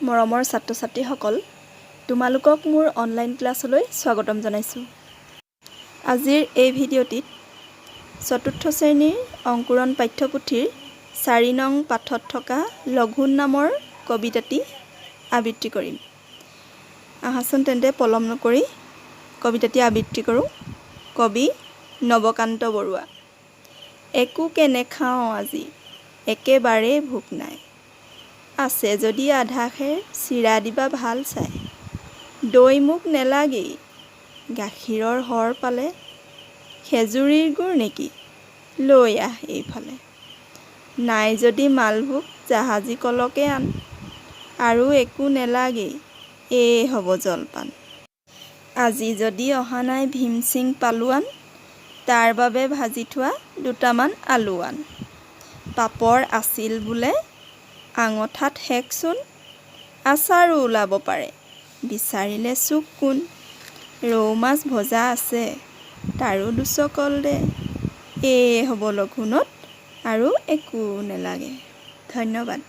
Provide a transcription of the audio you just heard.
মৰমৰ ছাত্ৰ ছাত্ৰীসকল, তোমালোকক মোৰ অনলাইন ক্লাছলৈ স্বাগতম জনাইছোঁ। আজিৰ এই ভিডিঅ'টিত চতুৰ্থ শ্ৰেণীৰ অংকুৰণ পাঠ্যপুথিৰ 4 নং পাঠত থকা লঘোণ নামৰ কবিতাটি আবৃত্তি কৰিম। আহাচোন তেন্তে, পলম নকৰি কবিতাটি আবৃত্তি কৰোঁ। কবি নৱকান্ত বৰুৱা। একোকে নেখাওঁ আজি, একেবাৰেই ভোক নাই। আছে যদি আধা সেৰ চিৰা দিবা ভাল চাই। দৈ মোক নেলাগেই, গাখীৰৰ সৰ পালে। খেজুৰীৰ গুৰ নেকি, লৈ আহ এইফালে। নাই যদি মালভোগ জাহাজী কলকে আন। আৰু একো নেলাগেই, এয়ে হ'ব জলপান। আজি যদি অহা নাই ভীমসিং পালোৱান, তাৰ বাবে ভাজি থোৱা দুটামান আলু আন। পাপৰ আছিল বোলে আঙঠাত শেষচোন, আচাৰো ওলাব পাৰে, বিচাৰিলে চুক কোন। ৰৌ মাছ ভজা আছে, তাৰো দুচকল দে। এয়ে হ'ব লঘোণত, আৰু একো নেলাগে। ধন্যবাদ।